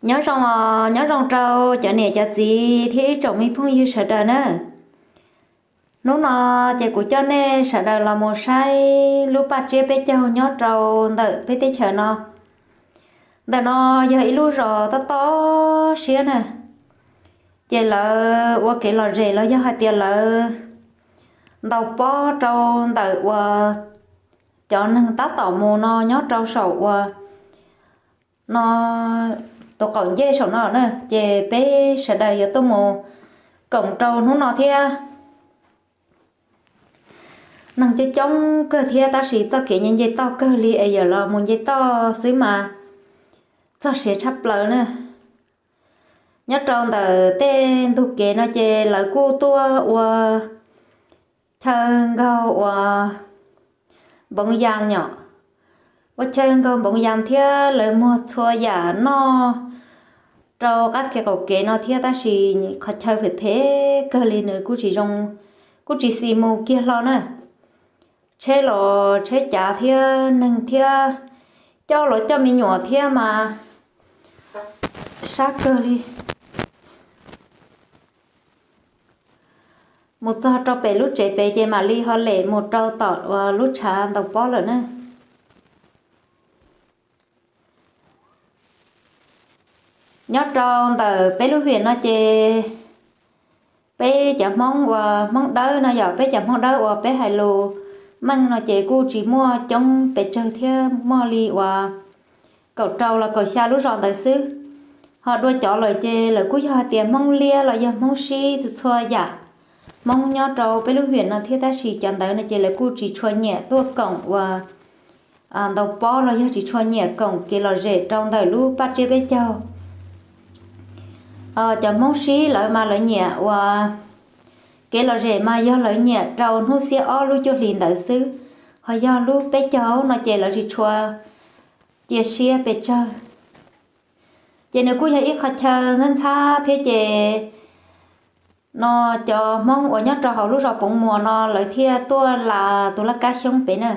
Nyob zoo, nyob zoo rau cov niam cov txiv thiab ib tsoom me phooj ywg sawv daws na. Hnub no ces kuv coj nej sawv daws los mus saib lub paj tsiab peb caug nyob rau ntawm peb teb chaws no. Ntawm no yog ib lub zos tob tob siab na, ces lawv ua kev lom zem los yog hais tias lawv ntaus pob rau ntawm uas cov neeg tab tom mus no nyob rau saum uas no tus qaum ncej saum no na, ces peb sawv daws yuav tuaj mus koom rau hnub no thiab. Neeg coob coob kawg thiab tab sis txoj kev nce nce toj kawg li es yam los mus nce toj xwb mas txog siav tshaj plaws na. Nyob rau ntawm tej ntug kev no ces lawv kuj tuaj ua chaw nkaug uas npoov yas nyom, ua chaw nkaug npoov yas thiab lawv muag txhua yam noj rau qab kev qaum kev no thiab tab sis qhov chaw phem phem kawg li nws kuj tsis zoo, kuj tsis xis mus kiag hlo na. Tsheb los tsheb cav thiab neeg thiab coj los coj me nyuam thiab mas sab kawg li. Mus txog rau pem lub tsev pem ces mam li ho lem mus rau tom uas lub tshav ntaus pob lawm na. Nyob rau ntawm peb lub hiam no ces peb cov Hmoob uas Hmoob Dawb no yog peb cov Hmoob Dawb uas peb hais lus meej no ces kuj tsis muaj coob pes tsawg thiab, muaj li uas kaum rau los kaum xya lub zos ntawd xwb. Ho dua cov lawm ces lawv kuj yog hais tias Hmoob Liab los yog Hmoob Sib txhua txhua yam, Hmoob nyob rau peb lub hiam no thiab tab sis cov ntawd no ces lawv kuj tsis tshua nyiam tuaj koom uas ntaus pob los yog tsis tshua nyiam koom kev lom zem rau ntawm lub paj tsiab peb caug. Cov Hmoob Sib lawv mas lawv nyiam uas kev lom zem mas yog lawv nyiam rau hnub xiab ob lub cuaj hlis ntawd xwb, ho yog lub peb caug no ces lawv tsis tshua cia siab pes tsawg. Ces nws kuj yog ib qho chaw ntxhab ntxhab thiab ces no cov Hmoob uas nyob rau hauv lub zos Poov Muas no lawv thiaj tuaj las tus laj kab xyoob pem na.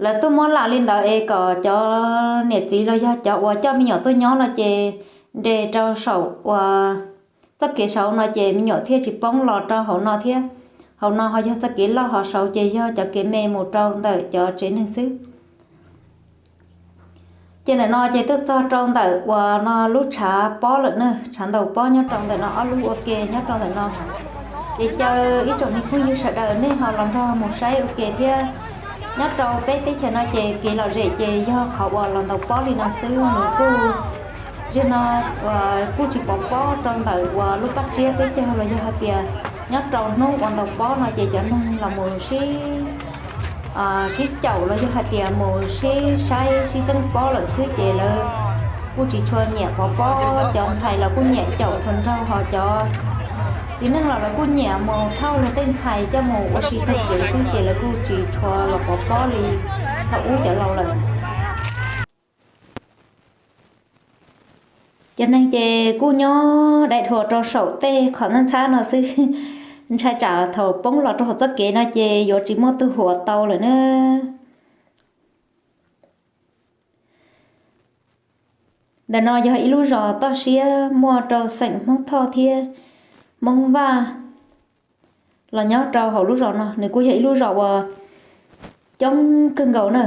Lawv tuaj muab las li ntawd es kom cov niam txiv los yog cov uas coj me nyuam tuaj nyob no ces nres rau saum uas txoj kev saud no ces me nyuam thiaj tsis poob los rau hauv no thiab. Hauv no ho yog txoj kev loj, hauv saud ces yog cov kev me mus rau ntawm cov tsev neeg xwb. Ces ntawm no ces tuaj txog rau ntawm uas no lub tshav pob lawm na, tshav ntaus pob nyob rau ntawm no, ob lub ua ke nyob rau ntawm no. Ces caw ib tsoom me phooj ywg sawv daws nej ho los nrog mus saib ua ke thiab. Nyob rau peb teb chaws no ces kev lom zem ces yog qhov uas los ntaus pob li no xwb, nws kuj, zaum no uas kuj tsis pov pob rau ntawm uas lub paj tsiab peb caug los yog hais tias nyob rau hnub uas ntaus pob no ces cov neeg los mus sib sib caum los yog hais tias mus sib saib sib txeeb pob lawm xwb ces lawv kuj tsis tshua nyiam pov pob. Cov ntxhais los kuj nyiam caum hluas nraug, ho cov txiv neej los lawv kuj nyiam mus thauj luag tej ntxhais coj mus ua si taug kev xwb ces lawv kuj tsis tshua los pov pob li thaum ub cov laus lawm. Cov neeg ces kuj nyob dai dhuas rau saum tej qhov ntxhab ntxhab no xwb, ntshai tsam thaum poob los rau hauv txoj kev no ces yuav tsis muaj tus huam tau lawm na. Ntawm no yog ib lub zos toj siab muaj rau xeem Hmoob Thoj thiab Hmoob Vaj los nyob rau hauv lub zos no, nws kuj yog ib lub zos uas coob kawg nkaus na.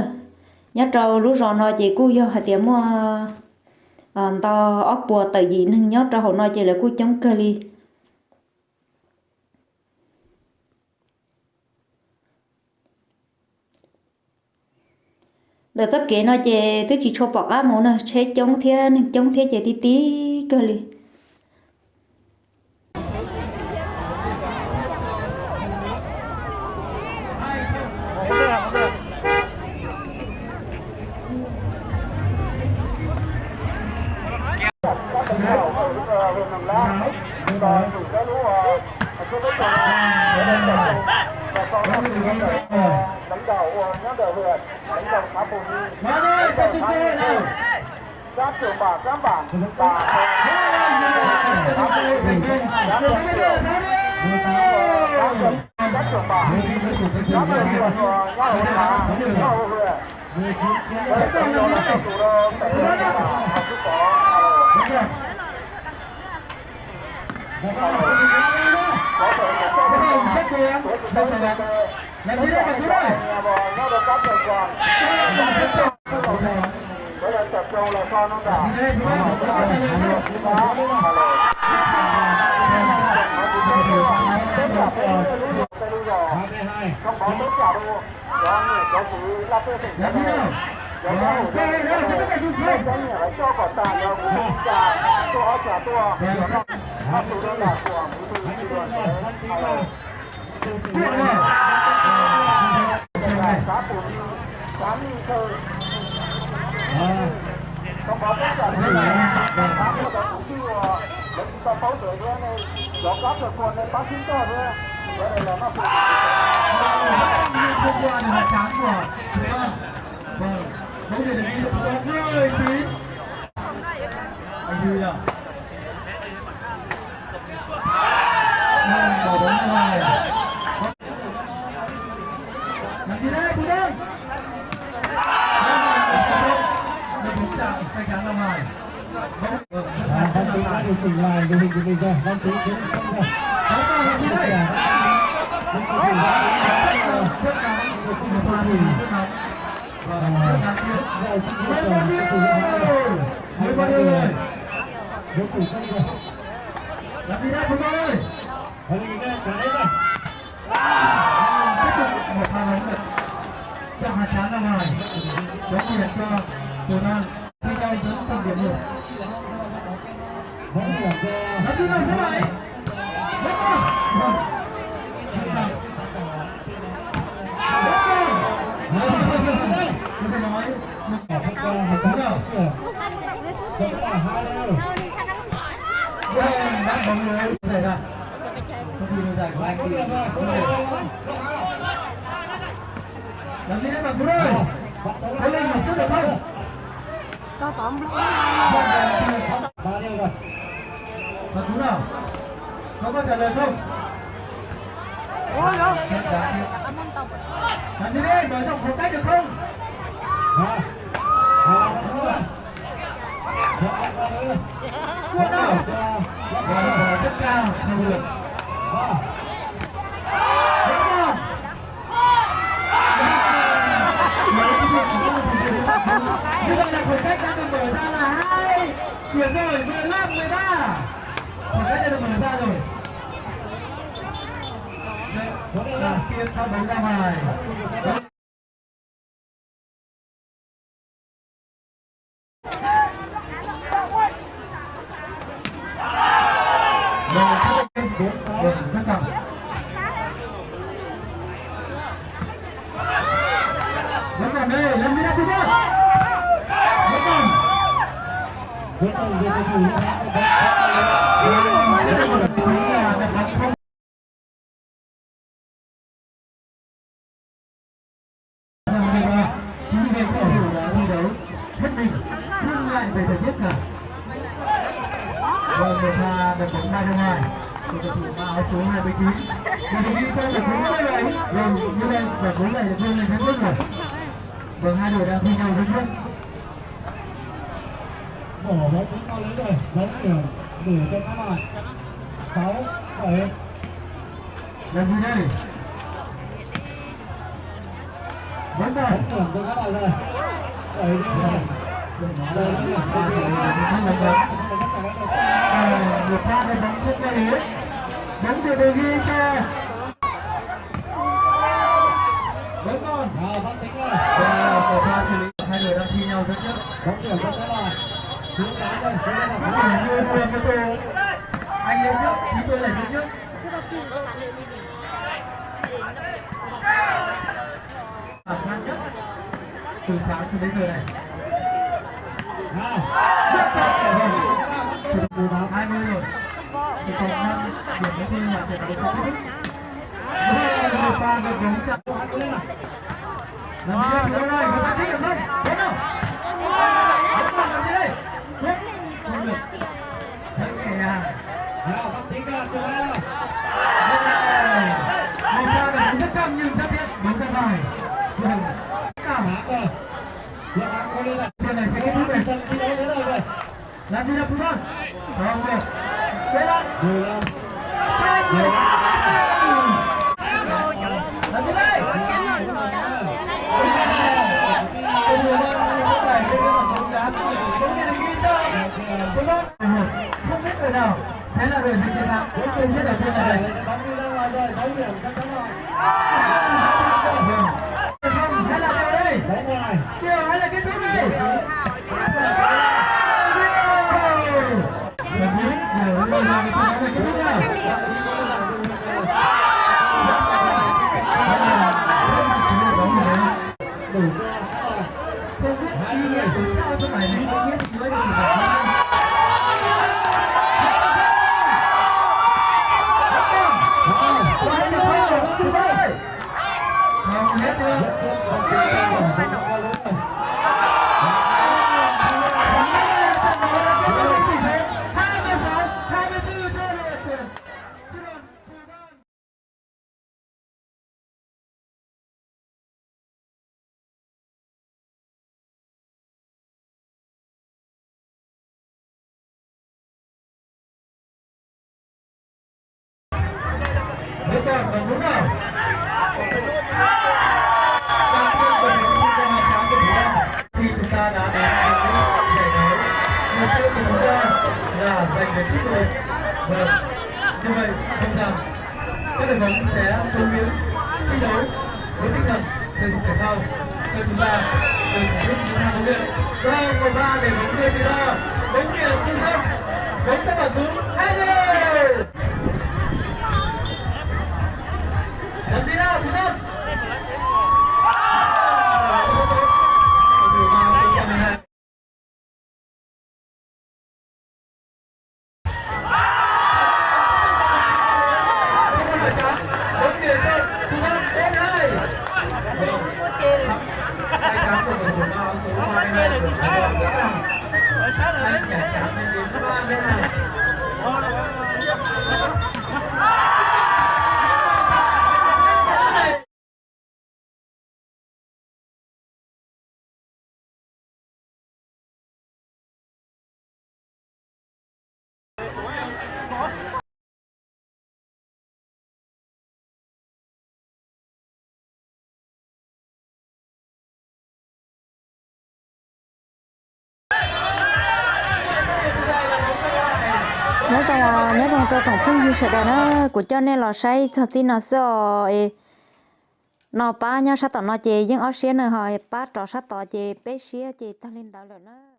Nyob rau lub zos no ces kuj yog hais tias muaj nto ob puas tawm yim neeg nyob rau hauv no ces lawv kuj coob kawg li. Cov txoj kev no ces twb tsis tshua pom qab mus na, tsheb coob thiab neeg coob thiab ces ti ti kawg li. Có cú nào? Có câu trả lời không? Ủa, rồi. Làm gì đây? Mở rộng khoảng cách được không? Thua đâu? Rất cao, không được. Đúng không? Như vậy là khoảng cách đã được mở ra là hai điểm rồi, mười lăm mười ba. Khoảng cách đã được mở ra rồi. Đầu tiên thao bóng ra ngoài. Rất là mê, làm gì đó, Phú Quốc? Rất là Chính vì vậy, cầu thủ đã thi đấu hết mình, không ngại về thời tiết cả. Vâng, một pha đập bóng bay ra ngoài của cầu thủ mặc áo số hai mươi chín. Và được ghi cho giải đấu như vậy. Vâng, như vậy giải đấu này được vươn lên thắng thức rồi. Vâng, hai đội đang thi nhau rất thiết. Bỏ bóng chúng ta lấy về, bóng điểm, điểm cho các bạn. Sáu bảy. Làm gì đây? Bóng đâu? Bóng điểm cho các bạn rồi. Bảy đều rồi. Rồi, bóng điểm cho các bạn. Một pha này bóng không có ý. Bóng được đội ghi cho. Bóng còn. Rồi, bóng tính rồi. Rồi, một pha xử lý. Bóng điểm cho Thái Lan. Chín tám đây. Anh lên trước, chín tuổi đẩy lên trước. Cảm giác nhất từ sáng cho đến giờ này. Nào. Hai mươi rồi. Chỉ còn năm điểm nữa thôi là trận đấu sẽ kết thúc. Ôi, một pha vượt bốn chặng. Làm gì đâu Phú Văn. Chết lắm. Làm gì đây? Không biết người nào sẽ là người giành chiến thắng. Cuối cùng sẽ là người này. Không, sẽ là điều đây. Điều hay là kết thúc đây? Mấy con còn đúng không? Ba mươi phần trăm là sáng của Việt Nam. Khi chúng ta đã đến với giải đấu, mục tiêu của chúng ta là giành được chức vô địch. Vâng, như vậy, mong rằng các đội bóng sẽ cống hiến thi đấu với tinh thần thể dục thể thao cho chúng ta được thưởng thức những pha huấn luyện. Rồi, một pha để bóng chuyền tự do, bóng chuyền tự do, bóng cho bạn Tú hai đều. Làm gì nào, Tú Tâm? Nyob zoo, nyob zoo rau tsoom phooj ywg sawv daws na, kuv coj nej los saib txog txij no xwb os. No pab nyob sab tom no ces yeej ob siab na, ho pab rov sab tod ces peb siab ces tag li ntawd lawm na.